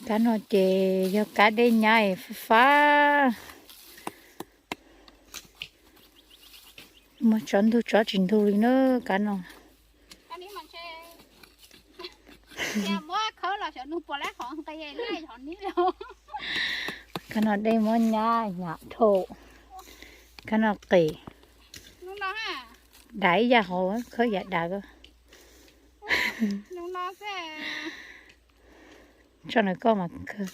Kab no ces yog kab dej nyab es fab fab. Muab tsob ntug tsob tsis ntug li na kab no. Kab no dej muab nyab nyam dhau. Kab no qis. Dav ib yam hauv khawb yam dav ko. Tso nws koj mas kawg.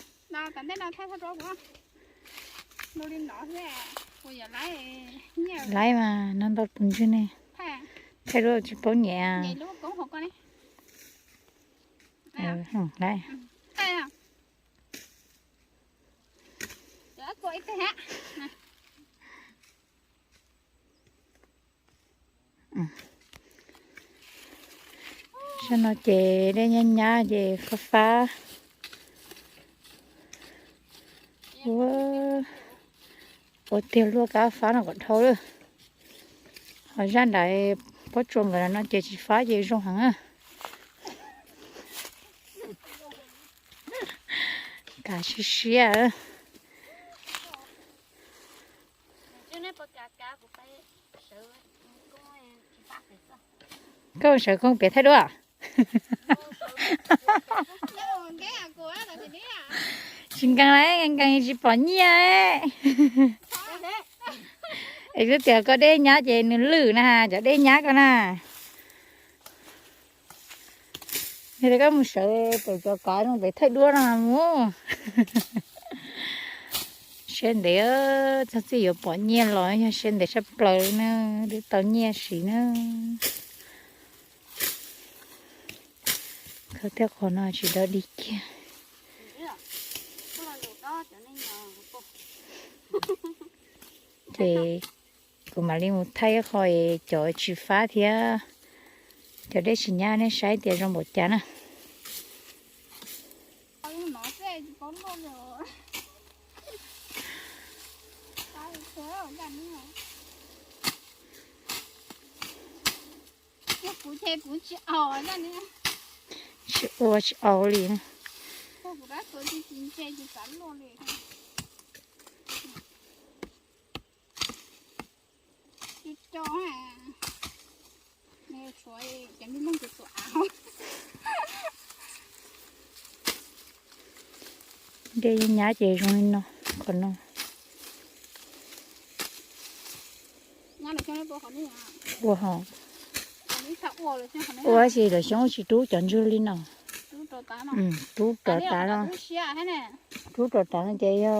Laiv mas no ntau tus ntswg ne. Thaij duab tsis paub nyiam. Laiv. Sab no ces dej nyab nyab ces fab fab. Ua tiag luaj kab fab no kom dhau lawm. Ho zaj nram pob tsuas nkawd no ces tsis fab ces zoo heev. Kav siab siab. Koj sawv koob piav thaij duab. Tsis nkees li, nkees tsis pom nyiaj. Es twb tias koj dej nyab ces nws lwj na, cov dej nyab ko na. Yog li koj mus sawv pem cov kav zoo pem thaij duab no mus. Siab ntev, txog txij yuav pom nyiaj los yog siab ntev tshaj plaws li na, twb tau nyiaj siv na. Khawb tej qhov no tsis dog dig kiag. Ces kuv mam li mus thaij ib qho es cov tsis fab thiab cov dej tsis nyab nej saib tias zoo npaum cas na. Tsis ua tsis au li. Dej nyab ces zoo li no, qhov no. Ua ho, ua ces lawv xyoob tsis rub cov ntswg li no. Rub rov tav no. Rub rov tav no ces yog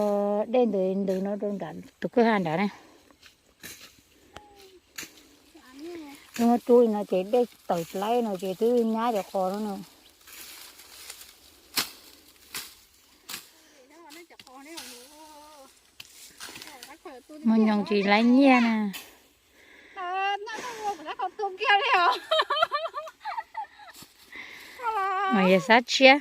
dej ntws ntws no rau nram tus kwj ha nrad na. Muab rub li no ces dej tawm tsis laib no ces twb nyab cov qhov no na. Mus nyoos tsis laib nyiaj na. Mas yog xav tshiab.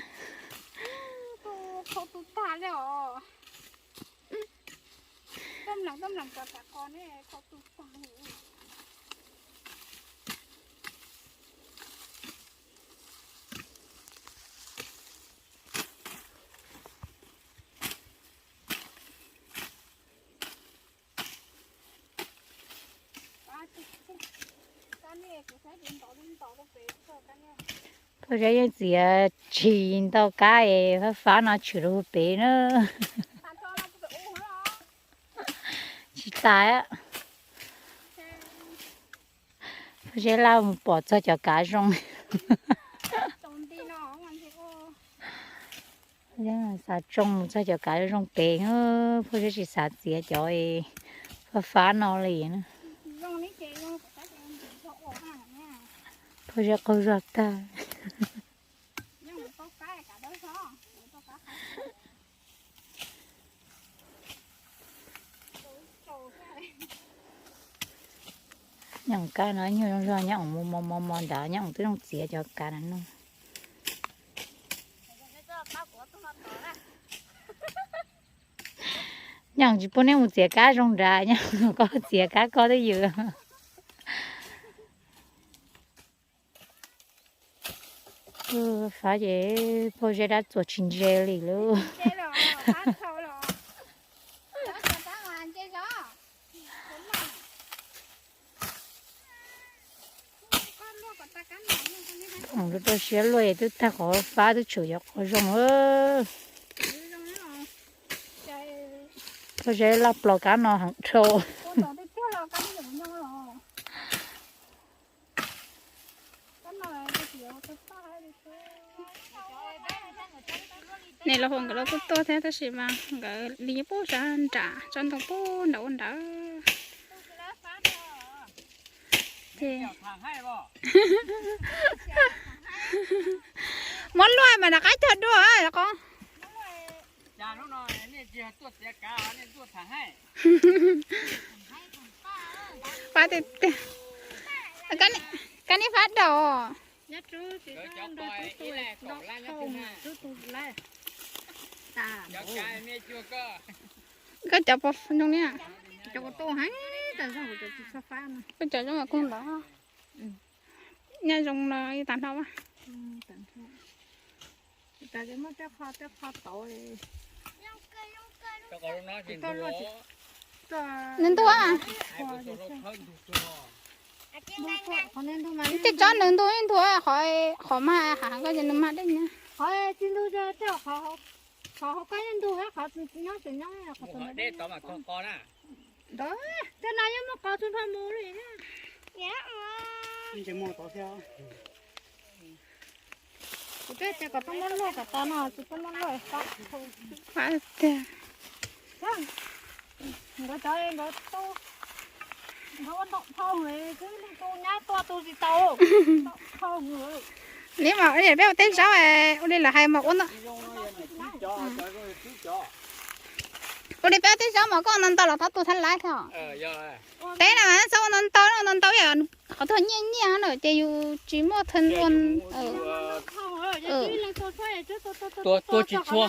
Phauj Zeb yeej txiav tshis ntau kab es fab fab no tshwm rau pem na. Tsis tas. Phauj Zeb laj mus pom txog cov kav zoo. Xav tsoo mus txog cov kav zoo pem, Phauj Zeb tsis xav txiav cov fab fab no li na. Phauj Zeb qaug zog tag. Nyob kab no nyuag zoo zog, nyob mus mos mos mos nrad, nyob tsis zoo txiav cov kav no. Nyob tsis pub neb mus txiav kab zoo nrad, nyob koj txiav kab koj twb ywm. Fab ces phauj Zeb dab txuas tsis ntse li lawm. Rau siab luaj es twb tag qhov fab twb tseem yuav qhov zoo. Phauj Zeb laj plos kab no heev dhau. Niam laus hauv nkawd los kuj tuaj thiab tab sis mas nkawd li nyob puag sab nram tsob ntoo puag nram ua nrad. Muab luaj mas rov qab cog dua os. Fab tiag tiag. Koj niam fab daus. Koj cov pom zoo li. Koj cov zoo kuj ntawd. Nyaj zoo no ib tag nrho mas. Nws ntuj. Tej tsob nws ntuj ib ntuj, qhov mas hav koj ces nws mag dej nyab. Qhov tsis ntug, qhov hauv koj yeej ntug, qhov nyob tseem nyob. Tej no yeej muaj qos txhua nrho mus li. Kuv twb tias kom tuaj muab luaj kom tas no tsis tuaj muab luaj. Fab tiag. Nkawd cov nkawd tu, nkawd ua ntaum thau, xwb leej tu nyab tua tu tsis tau. Ntaum thau. Neb mas peb ua teb zaub ua li lawv hais mas ua ntau. Ua li peb ua teb zaub mas koj ua ntau ntau los thab tu thab laib thiab. Teb na txhob ua ntau ntau, ua ntau ntau ib yam qhov tuag nyiaj nyiaj na ces yus tsis muaj thee ua. Tua tsis tshua.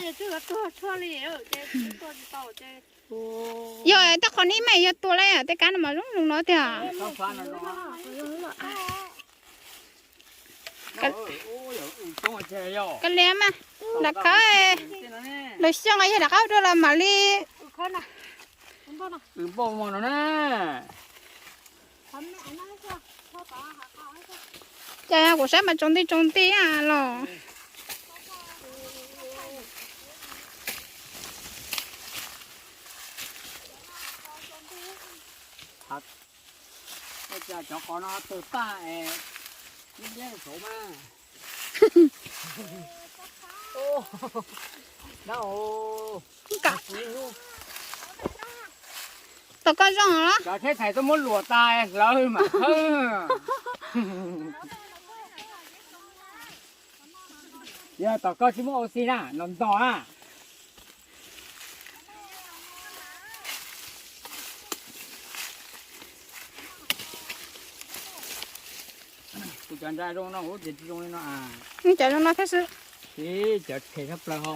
Yog tej qhov neb mas yog tua lawm tej kab no mas zoo zoo no tiag. Kav liam mas, lam khawb, lwm xyoo yog rov qab ua dua los mam li. Ces kuv saib mas tsaus nti tsaus nti los. Cov qos no tawg paj es, liab liab saud mas. Tom koj zoo los? Cov tsheb thais tuaj muab luam tas hlawv mam khawb. Yog tom koj tsis muaj ua si na, ntos ntos na. Kuv cov ntsa zoo no kuv tias tsis zoo li no. Cov zoo no thiab xwb. Ib cov phem tshaj plaws ho.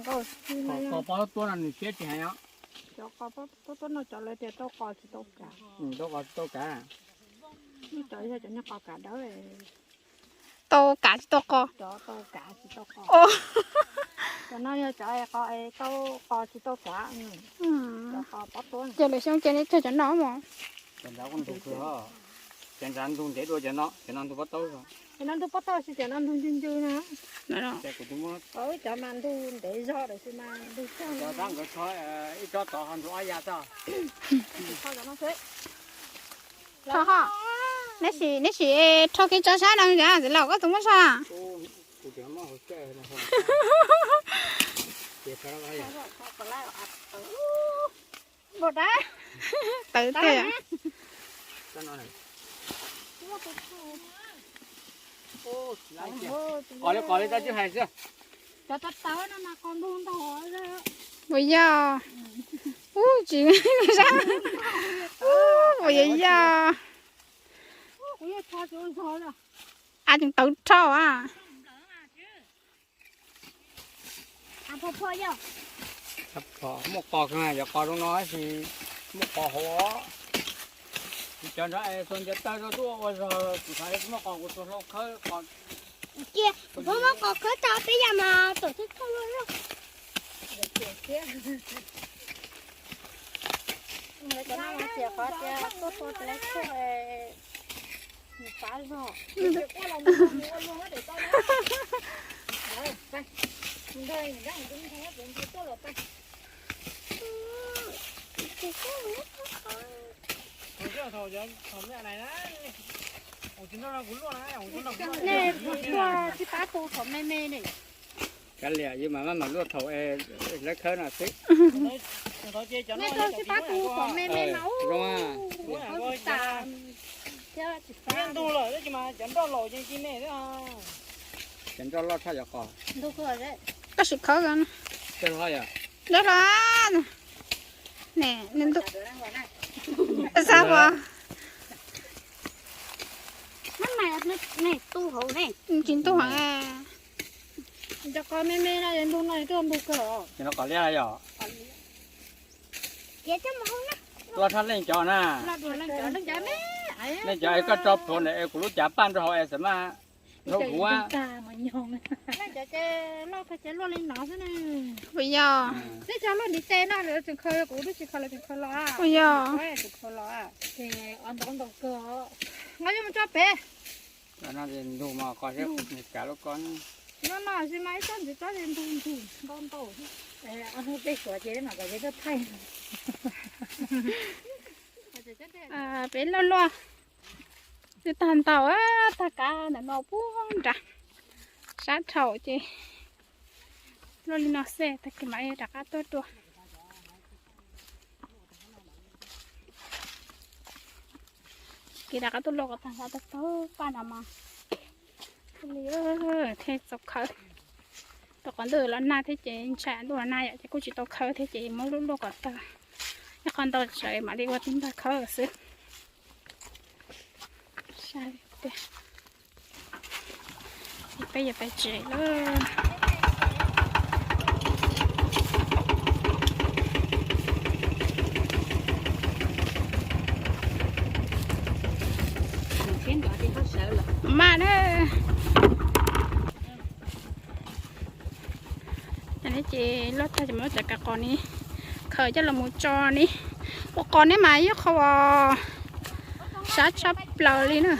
Qos pob tuab no nws siab tsis heev os. Cov qos pob tuab no cov lawv tias tau qos tsis tau kav. Tau qos tsis tau kav. Tau kav tsis tau qos. Cov no yog cov tau qos tsis tau kav. Ces lwm xyoo ces nej cog cov no mos. Cov nrad ntug ntev dua cov no, cov no ntug pob taub. Cov no ntug pob taub xwb, cov no ntug ncwg ncwg na. Cov mas ntug ntev zog lawm xwb mas ntug tag. Cov tab nkawd tsho ib tsob tod ho ntug ob ya tag. Rho ho. Neb sim, neb sim rho kiag tsob sab no, txiv laus koj tus muab sab. Tawv tiag. Qos li qos li tab tsis hais xwb. Puas yog? Ub, tsis sab. Ub, puas yog yog? A, tseem tawv rho a. Muaj qos, yog qos zoo no tab sis muaj qos hauv. Kuv cov nrog es txhua ncaws tawg rau tuaj ua zog, kuv xav muaj qos kuv txhua hlau khawb qos. Cia, kuv muab qos khawb tau peb yam mas tawm thawj thawj luaj luaj. Cov no mas tias qhov tias tuaj tua tus lab tshuaj nws pab zog. Nej tuaj tsis pab tu thaum me me ne. Kav liam, yus mas maj mam luaj thaum lawv khawb no xwb. Nej tuaj tsis pab tu thaum me me mas ub. Cov nroj loj tshaj yog qos. Tab sis khawb, nroj loj, ne, ntu, xav pom. Tsis ntuj heev. Cov qos me me no ntu no tuaj ntu kawg. Ces no qos liab yog. Loj tshaj leej cov na. Leej cov es koj tso plhuav ntawm es kuv lub cav paj nrog hauv es xam maj hlub kuv. Leej cov ces loj tag ces luaj li no xwb ne. Puas yog? Teb cov luaj ntiv tes no lawv tseem khaws, kuv twb tsis khaws, lawv tseem khaws los. Puas yog? Tseem khaws los. Ces o ntau ntau kawg. Nqa yuav mus tso pem. No ntug mas qos thiab kav lub ko. No no xwb mas ib tsob ntxiv tsob ntug ntug ntau ntau. Ob hnub peb suav ces mam kom peb tuaj thaij. Peb luaj luaj, twb tag ntau, tag kav ntawm no puag nrad, sab dhau ces luaj li no xwb tag kis mam rov qab tuaj dua. Kis rov qab tuaj luaj kom tag nrho tau paj no mas thiaj li thiaj txaus khawb. Rau qhov ntuj los nag thiab ces ntshai ntuj los nag yom ces kuj tsis tau khawb thiab ces muab luaj luaj kom tag. Ib qho ntau tsawv mam li ua tib npag khawb xwb. Peb yuav pais tsev lawm. Mas na, ces loj tag ces muab cov kav qos ni khaws coj los mus tso ni. Ua qos neb mas yog qhov sab tshaj plaws li na.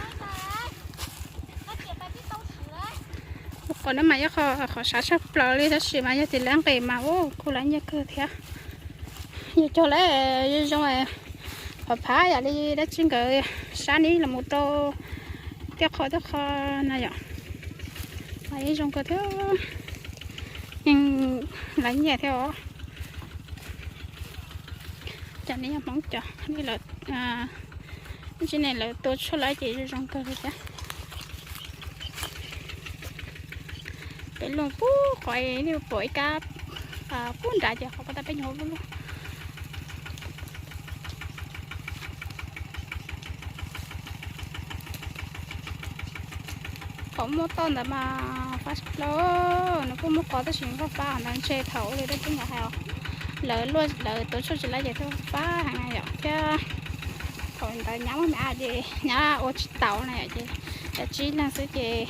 Ua qos neb mas yog qhov sab tshaj plaws li tab sis mas yog tias lawv nqis mas ua kuj lawv nyiaj kawg thiab. Yog cog lawv zoo zoo, phav phav yam li dab tsi nkawd sab ni los mus rau tej qho tej qho na yom. Mas yeej zoo kawg thiab, yeej lawv nyiaj thiab os. Cov nej yog Hmoob cov nej lawv, tsis ne lawv tua tshuaj lawv ces zoo zoo kawg li thiab. Peb luaj puag qhov nej pom ib kab puag nrad ces qhov pab tab peb nyuag luaj luaj. Thaum muaj toj ntawd mas fab tshaj plaws, nws kuj muaj qos tab sis fab fab ntawd ntshe thaum ua li dab tsi nkawd hais, lawv luaj lawv tua tshuaj tsis laib ces thiaj fab heev na yom. Thiab thaum ntawd nyab muaj me ab ces nyab ua tsis taus na yom, ces cov tsib leeg xwb ces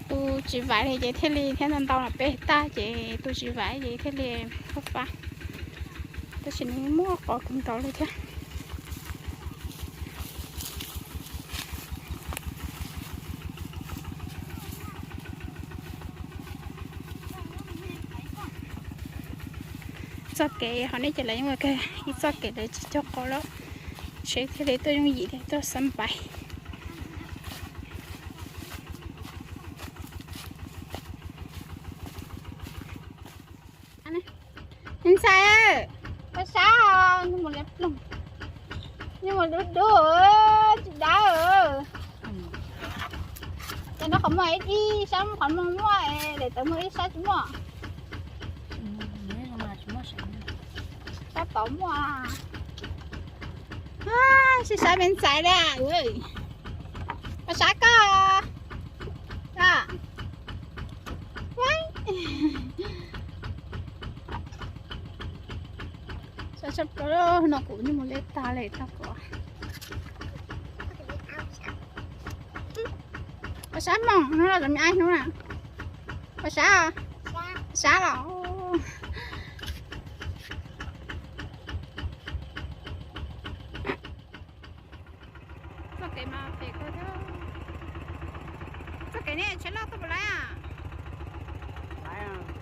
tus tsis vaiv li ces thiaj li thiab ntau ntau los peb tag ces tus tsis vaiv ces thiaj li fab fab. Tab sis nws muaj qos kawg nkaus li thiab. Txoj kev hauv nej ces lawv yeej ua ib txoj kev lawv tsis cog qos lawm, seb thiaj li tuaj yooj yim thiab tuaj xab npais. Ntxhais, koj sab, mus liab ploog, mus dub dub, tsis dawb. Cov no qhov muag ib sab, qhov muag muaj, daim tawv muag ib sab tsis muaj. Sab tod muaj. Sib sab me ntxhais li. Koj sab koj. Koj. Tau no kuv nyuj mus liaj tag li tau ko. Ua sab moos hnub no cov me ab hnub na. Ua sab, sab los. Txoj kev mas phem kawg thiab. Txoj kev nej tsheb loj tuaj puas laib a?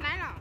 Laib los.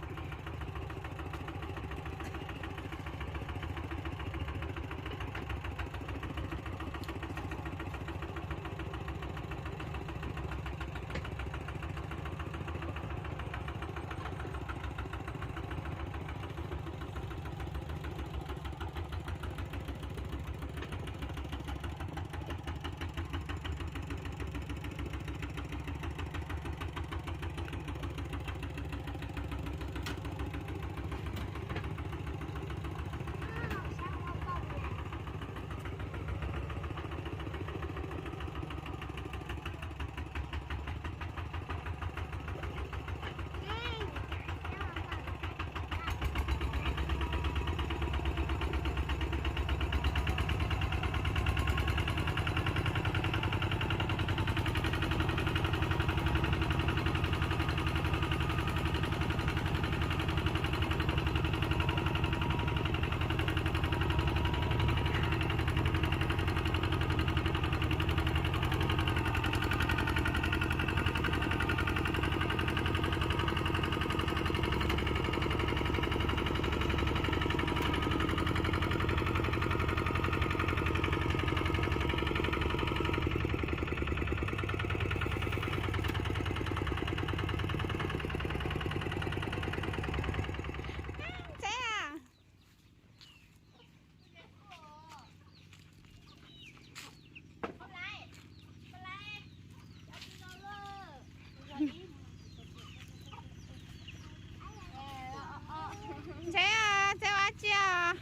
Ntxheb, ntxheb ua dab tsi os?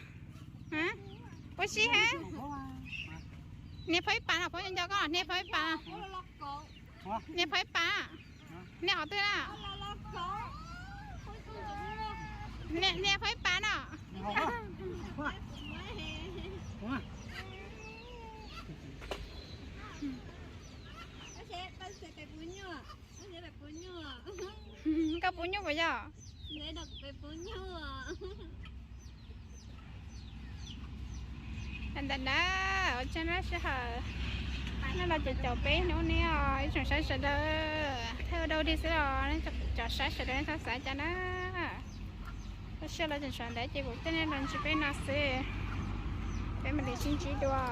Ua si heev. Niag phob ib pas no, phob nco nco koj, niag phob ib pas. Niag phob ib pas. Niag qhov twg na? Niag phob ib pas no. Koj puv nyuj puas yog? Ntawm na, ua tsaug na sij hawm nej los caum peb hnub no, ib tsoom saib sawv daws, thaij ua dua dig xwb los nej cov saib sawv daws nej txhob xav cas na. Lub sij hawm los tseem tshuav ntawd ces kuv coj nej los ntsib peb no xwb. Peb mam li sib ntsib dua.